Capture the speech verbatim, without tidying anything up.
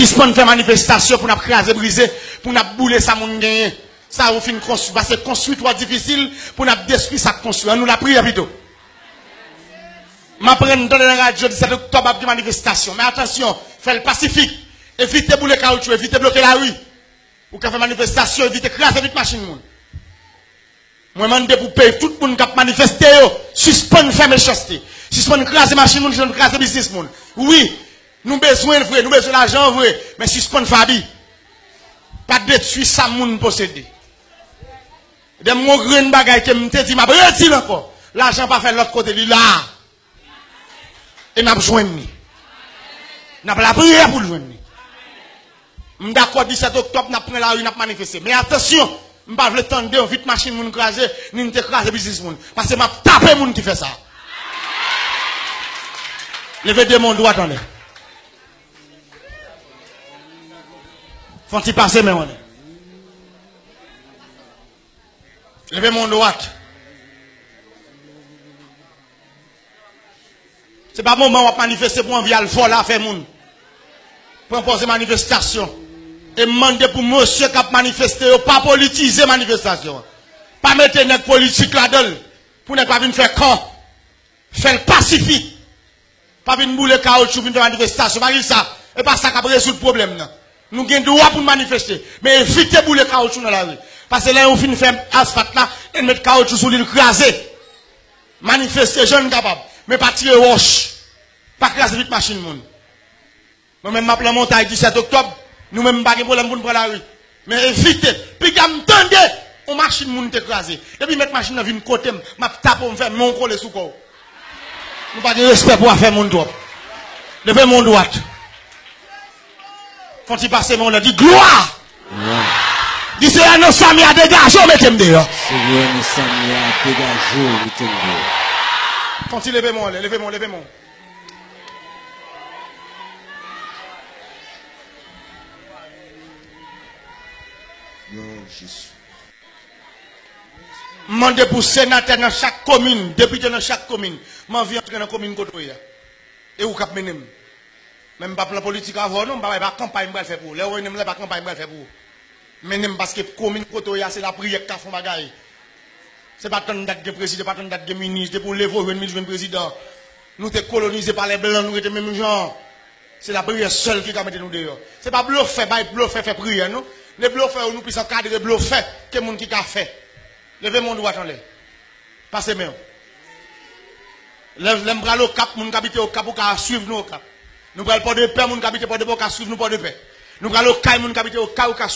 Sispann fè manifestasyon pou n ap kraze brize, pou n ap boule sa moun genyen. Sa yo fin konstwi, paske konstwi twò difisil pou n ap detwi sa k konstwi. Ann nou lapriyè pito. M aprann tande nan radyo disèt oktòb ap gen manifestasyon. Men atansyon, fè l pasifik. Evite boule kawotchou, evite bloke lari. Ou ka fè manifestasyon, evite kraze vit machin moun. Mwen mande pou peyi tout moun k ap manifeste yo, sispann fè mechanste. Sispann kraze machin moun, sispann kraze biznis moun. Wi, nou bezwen l vre, nou bezwen lajan an vre, men sispann fè abi. Pa detwi sa moun posede. Dèm yon grenn bagay ke m te di, m ap redi l ankò. Lajan pa fè lòt kote, li la. E n ap jwenn li. N ap lapriyè pou l jwenn li. M dakò disèt oktòb, n ap pran lari, n ap manifeste. Men atansyon, m pa vle tande yon vit machin moun kraze, ni n te kraze biznis moun. Paske m ap tape moun ki fè sa. Leve de men w dwat anlè. Fè yon ti pase men w anlè. Leve men w dwat. Se pa moman w ap manifeste pou anvi al vòlè afè moun. Pou enpoze manifestasyon. E m mande pou mesye k ap manifeste yo pa politize manifestasyon an. Pa mete nèg politik ladan l. Pou nèg pa vin fè kan. Fè l pasifik. Pa vin boule kawotchou, vin fè manifestasyon. Pa vin sa. E pa sa k ap rezoud pwoblèm nan. Nou gen dwa pou n manifeste. Men evite boule kawotchou nan lari. Paske lè yon fin fè asfalt la, lè n met kawotchou sou li, l kraze. Manifeste jan n kapab. Men pa tire wòch. Pa kraze vit machin moun. Mwen menm m ap lan montay disèt oktòb, nou menm m pa gen pwoblèm pou n pran lari. Men evite, piga m tande yon machin moun te kraze. Depi mèt machin nan vin kote m, m ap tape w, m fè men w kole sou kò w. Nou pa gen respè pou afè moun twòp. Leve men w dwat. Fè yon ti pase men w anlè, di glwa! Glwa! Di Seyè nan Samya degaje w, mete m deyò. Seyè nan Samya degaje w, mete m deyò. Fè yon ti leve men w anlè, leve men w, leve men w. Non, Jezi. M mande pou senatè nan chak komin, depite nan chak komin. M anvi antre nan komin kote w ye a. E ou k ap mennen m. Men m p ap lan politik avè w non, m pa bay, pa kanpay m pral fè pou ou. Lè w mennen m la, pa kanpay m pral fè pou ou. Mennen m paske komin kote w ye a, se lapriyè k ka fè yon bagay. Se pa tann dat gen prezidan, pa tann dat gen minis. Depi w leve w jwenn minis, jwenn prezidan. Nou te kolonize pa lè blan, nou rete menm jan. Se lapriyè sèl ki ka mete nou deyò. Se pa blofè, bay blofè fè priyè, non. Lè blofè yo, nou plis ankadre blofè ke moun ki ka fè. Leve men w dwat anlè. Pase men w. Lè, lè m pral Okap, moun k abite Okap, ou ka swiv nou Okap. Nou pral Pòdepè, moun k abite Pòdepè, ou ka swiv nou Pòdepè. Nou pral Okay, moun k abite Okay, ou ka